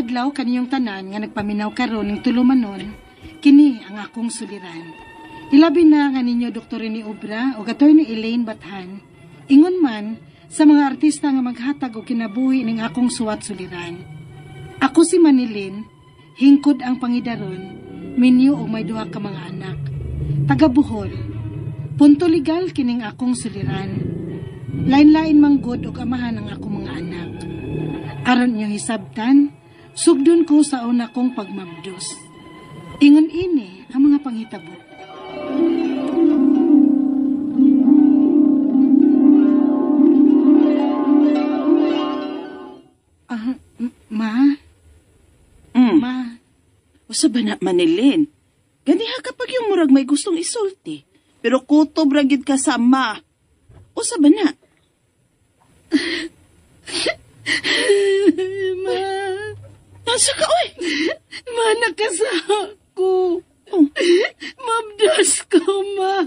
Maayong adlaw kaniyong tanan nga nagpaminaw karon ning tulumanon, kini ang akong suliran. Ilabi na nga ninyo Dr. Rene Obra o Attorney Elaine Bathan, ingon man sa mga artista nga maghatag og kinabuhi ning akong suwat suliran. Ako si Manilyn, hingkod ang pangidaron, minyo og may duha ka mga anak. Taga Bohol. Punto legal kining akong suliran. Lain-lain manggod og amahan ang akong mga anak. Aron niyo hisabtan, sugdon ko sa una kong pagmabdos. Ingon ini ang mga panghitabo. Ma? Ma? Usa ba na, Manilyn? Ganiha kapag yung murag may gustong isulti. Pero kutob ra gid ka sa ma. Usa ba na? Ma. Nasa ka, oy? Ma, nakasako. Oh. Mabdos ko, ma.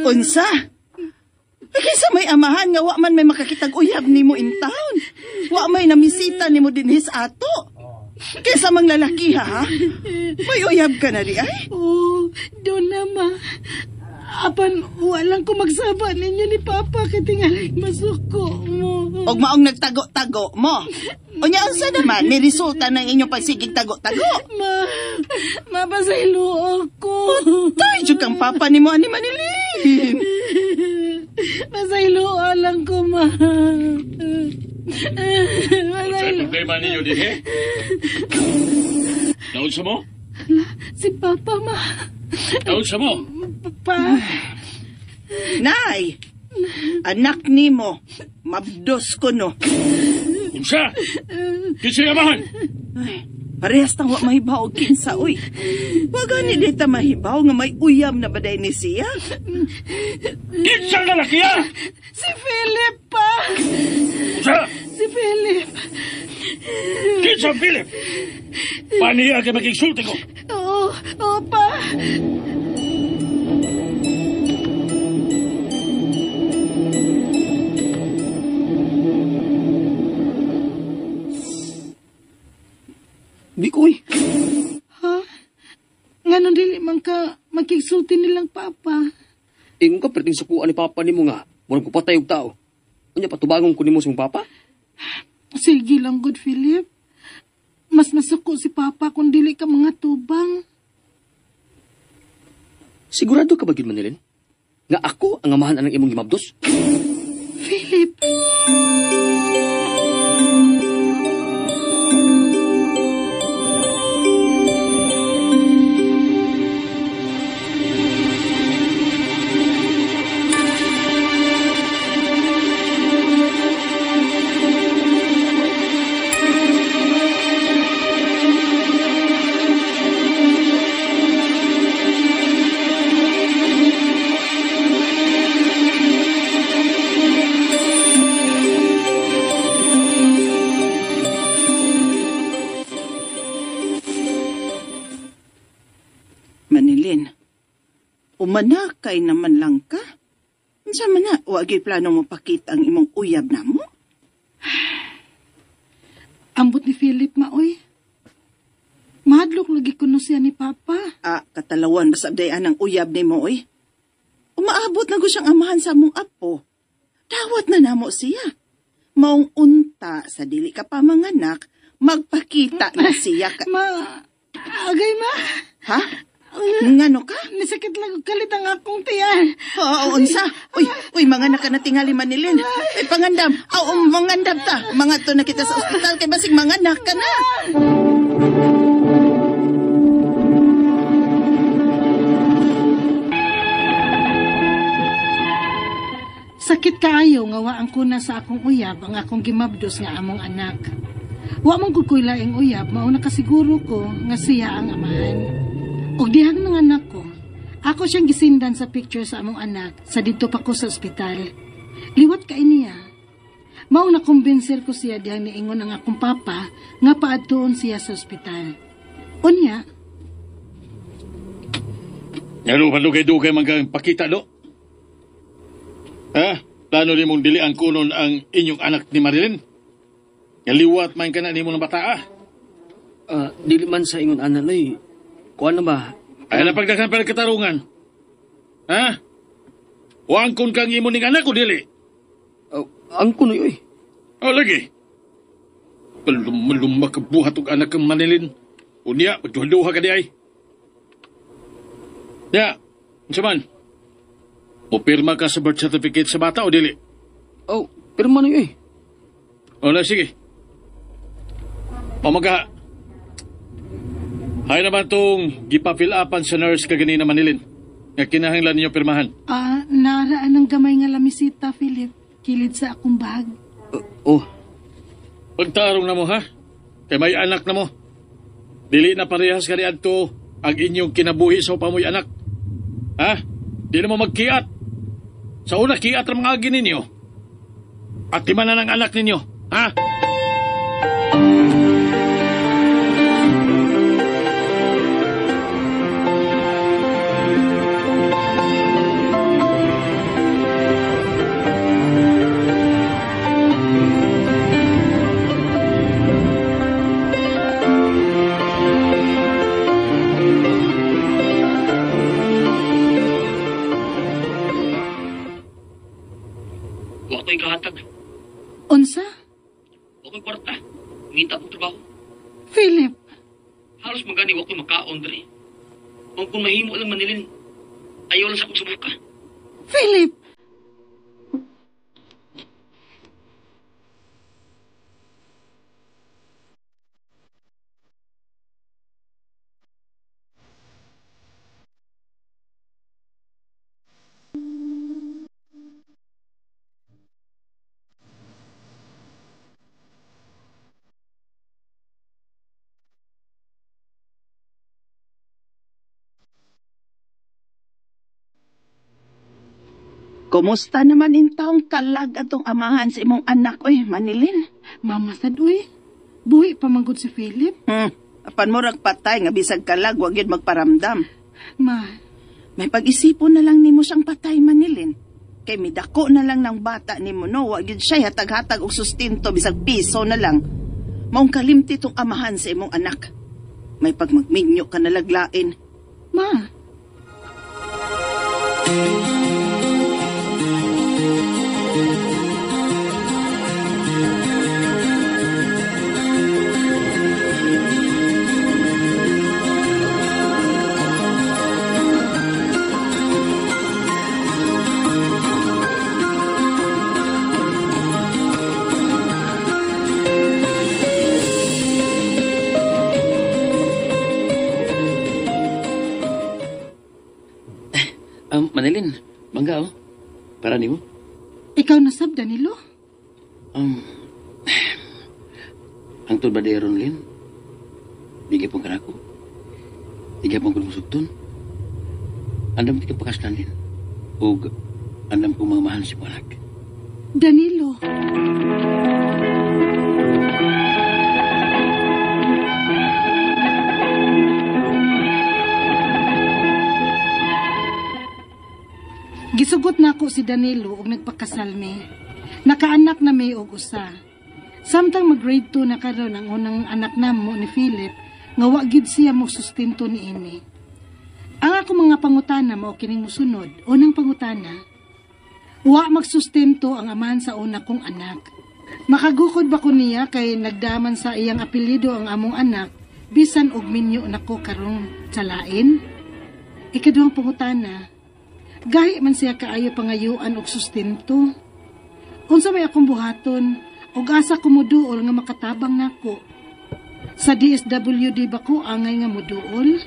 Unsa? Ay, kaysa may amahan nga wa man may makakitag uyab nimo in town. Wa may namisita nimo dinhi sa ato. Kaysa mang lalaki, ha? May uyab ka na di, ay? Oo, doon na, ma. Apan, walang ko magsaba ninyo ni Papa kay tingali masuko mo. Og maong nagtago-tago mo. Unya, unsa naman, ni resulta ng inyong pagsigig tago-tago. Ma, mapasaylo ako. Tay, jud kang papa ni mo, ani Manilyn. Pasaylo lang ko, ma. Unsay problema ninyo din, he? Naunsa mo? Si Papa, ma. Naunsa mo? Papa. Nay, anak nimo, mabdos ko no. Unsa? Kinsay amahan? Ay, parehas tang wa mahibaw og kinsa oy. Wa gani dita mahibaw nga may uyam na baday ni siya. Kinsa nga lalaki, ha? Si Philip pa. Unsa? Si Philip. Kinsa Philip? Paniya kay makigsulti ko. Oo, oo pa. Bikoy. Ha? Nganong dili man ka makigsulti nilang papa? Ingon ka perting sukuan ni papa nimo nga murag ko patay og tao. Unya patubangon ko nimo sa imong papa? Sige lang good, Philip. Mas masuko si papa kung dili ka mga tubang. Sigurado ka ba gyud, Manilyn? Nga ako ang amahan anang imong gimabdos? Philip! Manilyn, umanakay naman lang ka. Unsa man na, wa gyud plano mo pakita ang imong uyab namo? Ambot ni Philip, maoy. Mahadlok lagi kuno siya ni Papa. Ah, katalawan basabdayan ang uyab nimo, oy. Umaabot na ko siyang amahan sa among apo. Dawat na namo siya. Maong unta sa dili ka pa manganak, magpakita na siya ka. Ma, agay ma. Ha? Ngano ka? Nisakit lang kalit ang akong tiyan. Oo, unsa? Uy, uy, mga nakanatingali Manilyn. Ay, pangandam. Oo, mangandam ta. Mga to na kita sa ospital kay basig manganak ka na. Sakit kaayo nga wa ang kuna sa akong uyab ang akong gimabdos nga among anak. Wa man gud ko'y laing uyab, mao na kasiguro ko nga siya ang amahan. Og dihang ng anak ko, ako siyang gisindan sa picture sa among anak sa didto pa ko sa ospital. Liwat kay niya. Mao na kumbinser ko siya dihang niingon ang akong papa nga paadtuon siya sa ospital. Unya, Ngano man dugay-dugay man kang pakita do? Ha? Plano nimong dili ang kunon ang inyong anak ni Marilyn? Nga liwat man ka na nimo ng bata ah. Dili man sa ingon ana noy. Kuan na ba? Ay na pagdaghan pa katarungan. Ha? Wangkon kang imo ning anak o dili? Ang kunoy oy. Oh, lagi. Paluma-luma ka buhat og anak kang Manilin. Unya, magduha-duha ka di ay. Ya, unsa man? Mupirma ka sa birth certificate sa bata o dili? Oh, pirma noy oy. O na, sige. Pamagaha. Hay naman tong gipa-fill upan sa nurse kaganina, Manilin. Nga kinahanglan ninyo pirmahan. Ah, naraan ang gamay nga lamisita, Philip. Kilid sa akong bag. Oh, Pagtarong na mo, ha? Kay may anak na mo. Dili na parehas ka adto ang inyong kinabuhi sa upamoy anak. Ha? Di na mo magkiat. Sa una, kiat ang mga agi ninyo. At timanan ang anak ninyo. Ha? Wa ko'y kahatag. Unsa? Wa ko'y kwarta. Ngita akong trabaho. Philip, Halos magani wa ko'y makaon diri. Kung kung mahimo lang Manilin, ayaw lang sa akong subuka. Philip! Kumusta naman in taong kalag atong amahan sa imong anak, oy, Manilin? Mama sad, uy. Buhi pa manggod si Philip. Apan murag patay nga bisag kalag wa gyud magparamdam. Ma, May pag-isipon na lang nimo siyang patay, Manilin. Kay midako na lang ng bata nimo no, wa gyud siya hatag-hatag og sustento bisag piso na lang. Maong kalimti tong amahan sa imong anak. May pagmagminyo ka na laglain. Ma. Manilin, mangga oh. Para nimo. Ikaw na sab, Danilo? Hangtod ba di ron, Lin? Bigay pong kanako. Bigay pong kulmusugton. Andam ti kapakaslan, Lin. Ug andam kong mga mahal si anak. Danilo. Gisugot na ako si Danilo og nagpakasal mi. Nakaanak na mi og usa. Samtang mag-grade 2 na karon ang unang anak namo ni Philip, nga wa gid siya mo sustento niini. Ang ako mga pangutana mao kining mosunod. Unang pangutana, wa magsustento ang amahan sa una kong anak. Makagukod ba ko niya kay nagdaman sa iyang apelyido ang among anak, bisan og minyo nako karong salain? Ikaduhang pangutana, gahi man siya kaayo pangayuan og sustento. Unsa may akong buhaton og asa ko moduol nga makatabang nako? Sa DSWD ba ko angay nga moduol?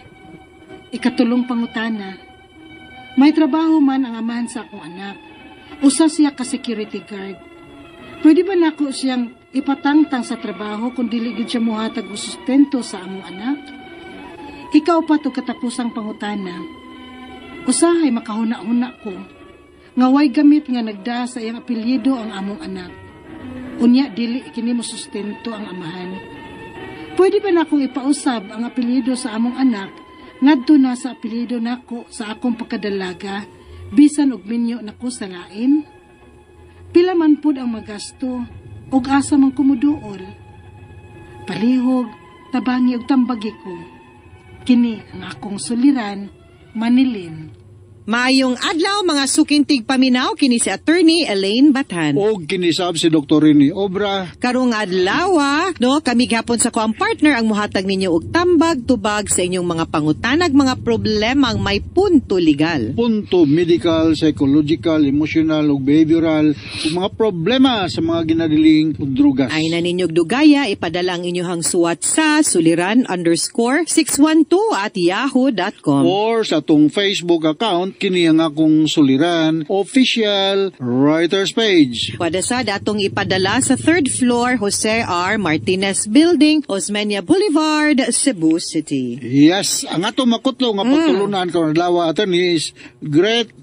Ikatulong pangutana, may trabaho man ang amahan sa akong anak. Usa siya ka security guard. Pwede ba nako siyang ipatangtang sa trabaho kung dili gid siya mohatag og sustento sa among anak? Ikaw pa to katapusang pangutana. Usahay makahuna-huna ko nga way gamit nga nagdaa sa iyang apelyido ang among anak. Unya dili kini mo sustento ang amahan. Pwede ba nakong ipausab ang apelyido sa among anak ngadto na sa apelyido nako sa akong pagkadalaga bisan og minyo nako sa lain? Pila man pud ang magasto ug asa man kumuduol? Palihog, tabangi ug tambagi ko. Kini ang akong suliran, Manilin. Maayong adlaw, mga suking tigpaminaw, kini si Attorney Elaine Bathan. Og kinisab si Dr. Rini Obra. Karong adlaw, no, kami gihapon sa kuang partner ang muhatag ninyo og tambag tubag sa inyong mga pangutanag, mga problemang may punto legal. Punto medical, psychological, emotional ug behavioral ug mga problema sa mga ginadiling ug drugas. Ay na ninyog dugaya, ipadala ang inyong suwat sa suliran_612@yahoo.com. Or sa atong Facebook account, kini ang Akong Suliran Official Writers Page. Pwede sa datong ipadala sa third floor, Jose R. Martinez Building, Osmeña Boulevard, Cebu City. Yes, ang ato makutlo nga pagtulunan karon adlaw, attorney, is great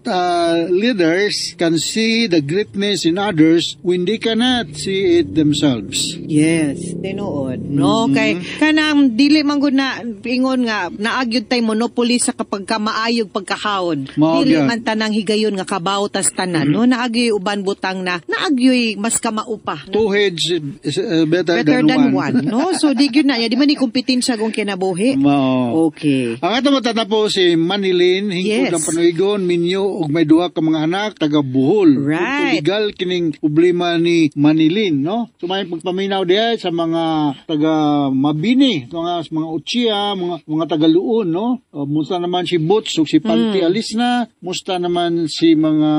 leaders can see the greatness in others when they cannot see it themselves. Yes, tinuod. No, kay kanang dili man gud na ingon nga naagyud tay monopoly sa kapag ka maayog pagkakaon. Mao Dili gyud. man tanang higayon nga kabaw tas tanan, no? Naagyoy uban butang na naagyoy mas kamao pa. Two heads is better, Better than one, one. No? So di gyud na di man ni kompetensya kung kinabuhi. Mao. Okay. Ang ato matatapos si Manilin, hingkod ang panuigon, minyo og may duha ka mga anak, taga Bohol. Legal kining problema ni Manilin, no? So may pagpaminaw diha sa mga taga Mabini, mga Uchia, mga taga Luon, no? Musta naman si Boots ug si Panty Alisna, musta naman si mga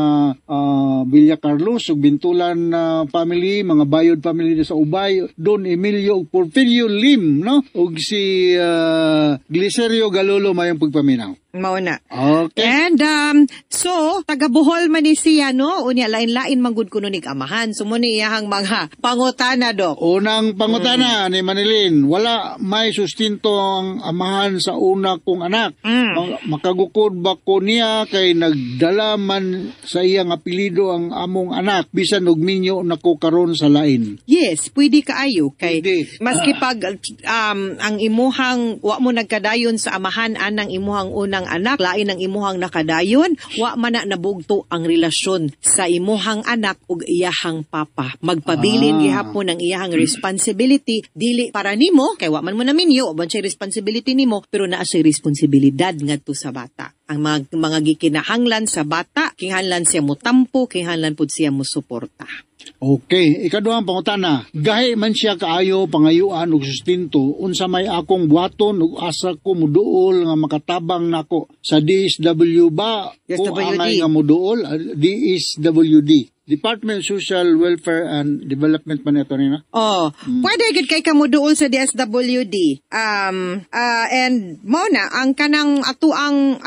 Villa Carlos ug Bintulan na family, mga Bayod family sa Ubay, Don Emilio ug Porfirio Lim, no? Ug si Glicerio Galolo, mayong pagpaminaw. Mao na. Okay. And so taga Bohol man ni siya, no? Unya lain-lain man gud kuno nig amahan. So mo ni iyahang mga pangutana, dok. Unang pangutana ni Manilin, wala may sustinto ang amahan sa una kong anak. Makagukod ba ko niya kay nagdala man sa iyang apelyido ang among anak bisan og minyo nako karon sa lain? Yes, pwede kaayo kay Pwede. maski pag ang imuhang wa mo nagkadayon sa amahan anang imuhang unang anak, lain ang imuhang nakadayon, wa man na nabugto ang relasyon sa imuhang anak ug iyahang papa. Magpabilin gihapon ang iyahang responsibility dili para nimo kay wa man mo naminyo, wa man siya responsibility nimo, pero naa siya responsibilidad ngadto sa bata. Ang mga gikinahanglan sa bata, kinahanglan siya mo tampo, kinahanglan pud siya mo suporta. Okay, ikaduhang pangutana. Gahi man siya kaayo pangayuan og sustinto, unsa may akong buhaton ug asa ko muduol nga makatabang nako? Sa DSW ba ko DSWD. angay nga muduol? Ah, DSWD. Department of Social Welfare and Development man ito nina. Oh, pwede gid kay kamo duol sa DSWD. And mo na ang kanang atuang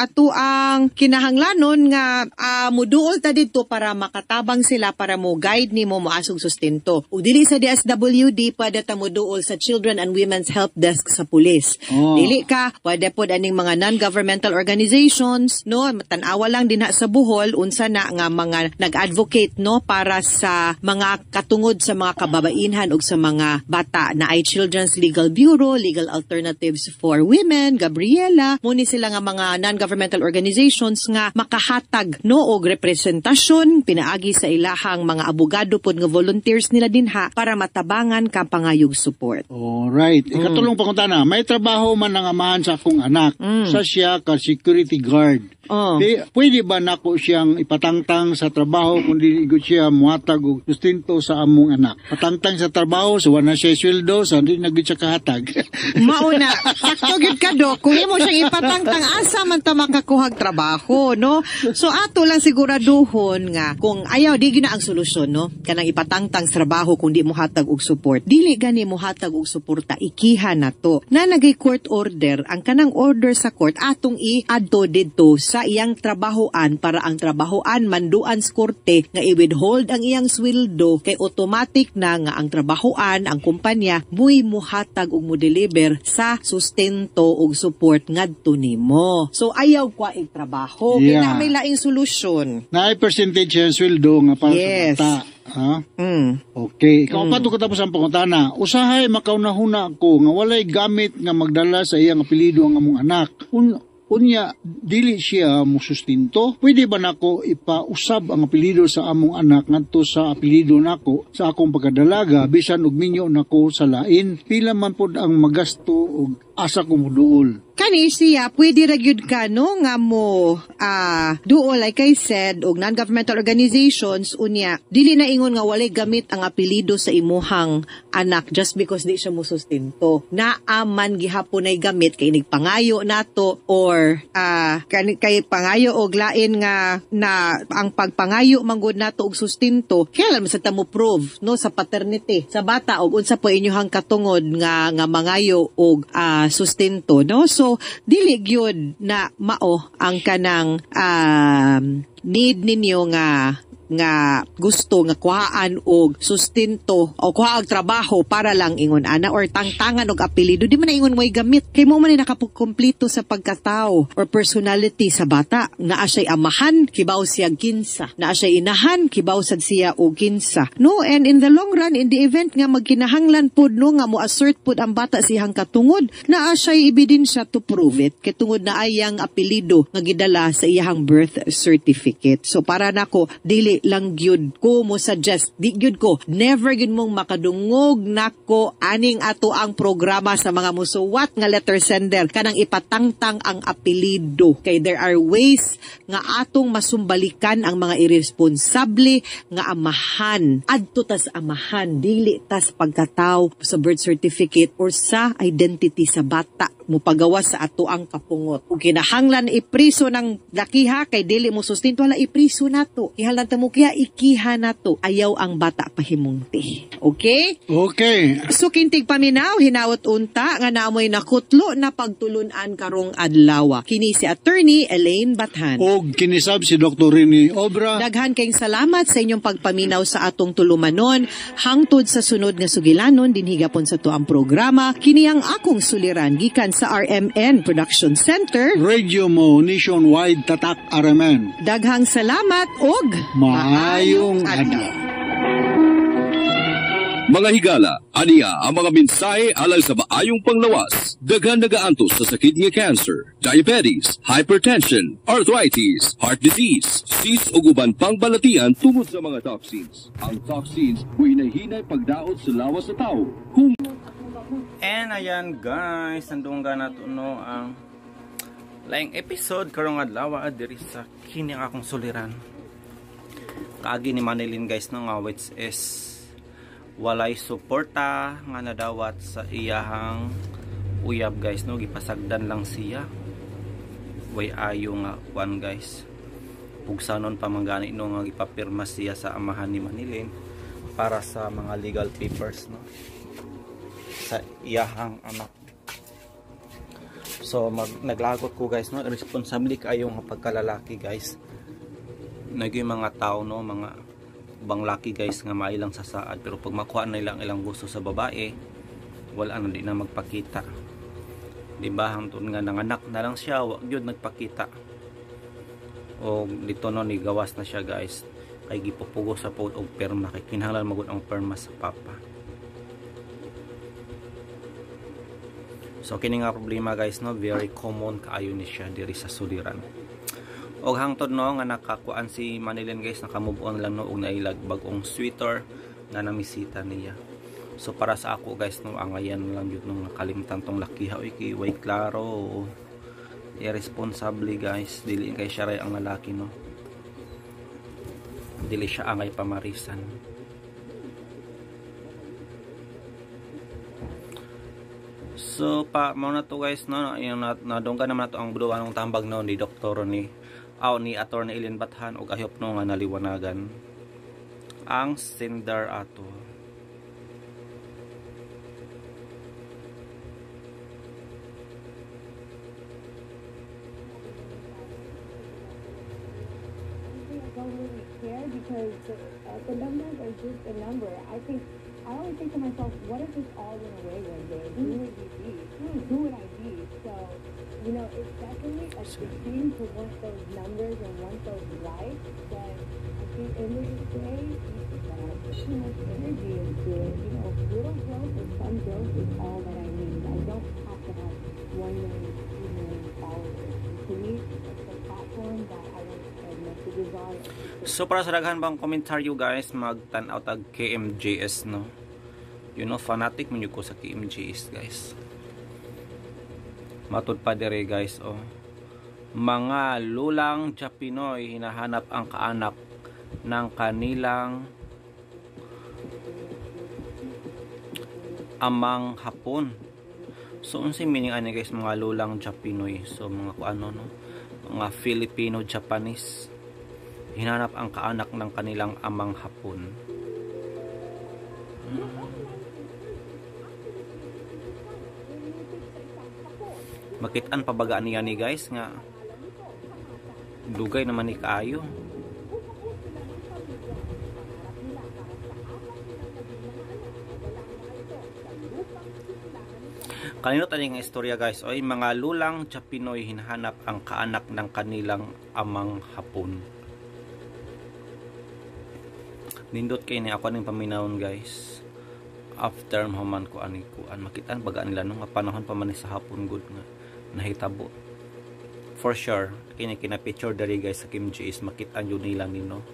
kinahanglanon nga muduol ta didto para makatabang sila, para mo guide nimo moasog sustento. Ug dili sa DSWD, pwede ta moduol sa Children and Women's Help Desk sa pulis. Dili ka, pwede pod aning mga non-governmental organizations, no, tan-awa lang dinha sa Bohol unsa na nga mga nag-advocate, no, para sa mga katungod sa mga kababainhan ug sa mga bata na ay Children's Legal Bureau, Legal Alternatives for Women, Gabriela, muni sila nga mga non-governmental organizations nga makahatag, no, og representasyon pinaagi sa ilahang mga abogado pod nga volunteers nila dinha para matabangan ka pangayog support. Alright. Ikatulong pangutana, may trabaho man ang amahan sa akong anak. Sa siya ka security guard. Di, pwede ba nako siyang ipatangtang sa trabaho kung di ko siya muhatag og sustento sa among anak? Patangtang sa trabaho, so wala siya sweldo, sa di na gyud siya kahatag. Mauna, sakto gyud ka, dok. Kung imo siyang ipatangtang, asa man ta makakuhag trabaho, no? So ato lang siguraduhon nga kung ayaw, di gyud na ang solusyon, no? Kanang ipatangtang sa trabaho kung di mo hatag og support. Dili gani mo hatag og suporta, ikiha na to. Na nagay court order, ang kanang order sa court atong i-adto didto sa iyang trabahoan para ang trabahoan manduan sa korte nga i-withhold ang iyang sweldo kay automatic na nga ang trabahoan, ang kumpanya, muy muhatag og mo-deliver sa sustento og support ngadto nimo. So ayaw kwa ig trabaho. Kay na may laing solusyon. Naay percentage ang sweldo nga para sa bata. Ha? Okay. Ikaw pa katapos ang pangutana. Usahay makaunahuna ko nga walay gamit nga magdala sa iyang apelyido ang among anak. Unya, dili siya musustinto. Pwede ba nako ipausab ang apelyido sa among anak ngadto sa apelyido nako sa akong pagkadalaga bisan og minyo nako sa lain? Pila man pod ang magasto og asa ko moduol? Kani siya, pwede ra gyud ka, no, nga mo duol, like I said, og non-governmental organizations. Unya dili na ingon nga walay gamit ang apelyido sa imuhang anak just because di siya mosustento. Naa man gihapon ay gamit kay nigpangayo nato or kay pangayo og lain nga na ang pagpangayo manggod nato og sustento, kailan man sa ta mo prove, no, sa paternity sa bata og unsa po inyohang katungod nga nga mangayo og sustento, no? So dili gyud na mao ang kanang need ninyo nga nga gusto nga kuhaan og sustento o kuha og trabaho para lang ingon ana or tangtangan og apelyido. Di man na ingon way gamit kay mo man ni nakapukompleto sa pagkatao or personality sa bata. Naa siya'y amahan, kibaw siya kinsa. Naa siya'y inahan, kibaw sad siya og kinsa, no? And in the long run, in the event nga magkinahanglan pod, no, nga mo assert pod ang bata siyang katungod, naa siya'y ebidensya to prove it kay tungod na ayang apelyido nga gidala sa iyahang birth certificate. So para nako, dili lang gyud ko mo suggest, di gyud ko, never gyud mong makadungog nako aning ato ang programa sa mga musuwat nga letter sender kanang ipatangtang ang apelyido, kay there are ways nga atong masumbalikan ang mga irresponsable nga amahan. Adto tas amahan, dili tas pagkataw sa birth certificate or sa identity sa bata mupagawas sa ato ang kapungot. Kung kinahanglan ipriso ng lakiha kay dili mo sustento, wala, ipriso nato. Kinahanglan ta mo kiha, ikiha nato. Ayaw ang bata pahimungti. Okay? Okay. So kintig paminaw, hinawot unta nga naamoy nakutlo na pagtulunan karong adlaw. Kini si Attorney Elaine Bathan. Og kinisab si Dr. Rini Obra. Daghan kayong salamat sa inyong pagpaminaw sa atong tulumanon. Hangtod sa sunod nga sugilanon dinhi gapon sa tuang programa. Kini ang akong suliran gikan sa RMN Production Center. Radio Mo Nationwide, Tatak RMN. Daghang salamat og Maayong adlaw. Mga higala, aniya ang mga mensahe alang sa maayong panglawas. Daghan nagaantos sa sakit nga cancer, diabetes, hypertension, arthritis, heart disease, cysts ug uban pang balatian tungod sa mga toxins. Ang toxins hinay-hinay pagdaot sa lawas sa tao. Kung And ayan guys, nandunggan nato, no, ang laing episode karong adlaw diri sa kini ang akong suliran. Kaagi ni Manilyn guys, no, nga which is walay suporta nga nadawat sa iyahang uyab guys, no, gipasagdan lang siya. Way ayo nga kwan guys. Pugsanon pa man gani, no, nga gipapirma siya sa amahan ni Manilyn para sa mga legal papers, no, sa iyahang anak. So naglagot ko guys, no, responsable kayo nga pagkalalaki guys. Naging mga tao, no, mga ubang laki guys nga mailang sasaad, pero pag makuha na ilang ilang gusto sa babae, wala na, di na magpakita. Di ba, hangtod nga nanganak na lang siya, wa gyud nagpakita. O dito, no, ni gawas na siya guys, kay gipupugo sa pod og perma kay kinahanglan magud ang perma sa papa. So kini nga problema guys, no, very common kaayo ni siya diri sa suliran. Og hangtod, no, nga nakakuan si Manilyn guys, naka-move on lang, no, og nailag bag-ong sweater nga namisita niya. So para sa ako guys, no, angayan lang jud nung nakalimtan tong lakiha oy, kay way klaro, irresponsible guys, dili kay siya ray ang lalaki, no. Dili siya angay pamarisan. So pa mao na to guys, no, yung nadunggan naman nato ang buduan ng tambag, no, ni doktor ni aw ni Attorney Elaine Bathan, ug I hope, no, nga naliwanagan ang sender ato. I don't really care because the numbers are just a number. I think I always think to myself, what if this all went away one day? Who would we be? Who would I be? So, it's definitely addicting to want those numbers and want those likes, but at the end of the day, you just don't want to put too much energy into it. Little growth or some growth is all that I need. I don't have to have 1 million, 2 million, 5 followers. And to me, it's the platform that I want to spread messages on. So para sa daghan bang komentaryo guys, magtan-aw tag KMJS, no. You know, fanatic man ko sa KMJS guys. Matud pa dire guys, oh. Mga lulang Japinoy hinahanap ang kaanak ng kanilang amang Hapon. So unsay meaning ani guys, mga lulang Japinoy? So mga kuano, no, mga Filipino Japanese hinanap ang kaanak ng kanilang amang Hapon. Makitaan pa baga niya ni guys nga dugay naman ni kaayo. Kanino taning istorya guys, oy, mga lulang Japinoy hinahanap ang kaanak ng kanilang amang Hapon. Nindot kay ni ako ning paminawon guys. After mahuman ko ani kuan, makitaan baga nila no nga panahon pa man ni sa hapon good nga nahitabo. For sure kini kina picture diri guys sa Kim G is makitaan yun nila nino.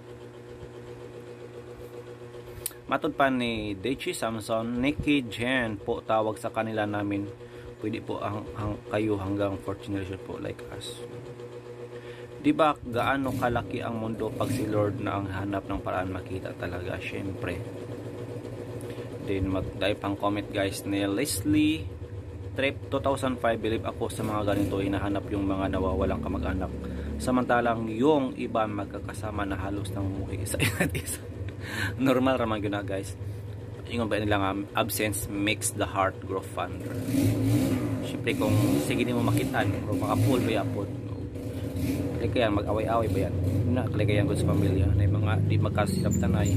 Matod pa ni Deichi Samson, Nikki Jen po tawag sa kanila namin. Pwede po ang kayo hanggang 4th generation po like us. Di ba gaano kalaki ang mundo pag si Lord na ang hanap ng paraan makita talaga, syempre. Then magdai pang comment guys ni Leslie Trip 2005, believe ako sa mga ganito, hinahanap yung mga nawawalang kamag-anak. Samantalang yung iba magkakasama na halos nang umuwi sa isa't isa. Normal raman yun na guys. Ingon ba nila nga, absence makes the heart grow fonder. Syempre kung sige di mo makitaan o makapul ba yapon, kaya mag-away-away ba yan? Na kaya good sa pamilya na yung mga di magkasilap tanay.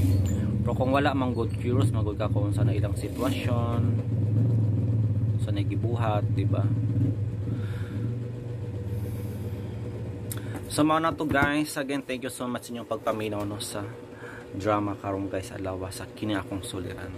Pero kung wala mang good, curious magod ka kung sa na ilang sitwasyon, sa nagibuhat, di ba? So mao na to guys. Again, thank you so much sa inyong pagpaminaw no sa drama karon guys, adlaw sa kini akong suliran.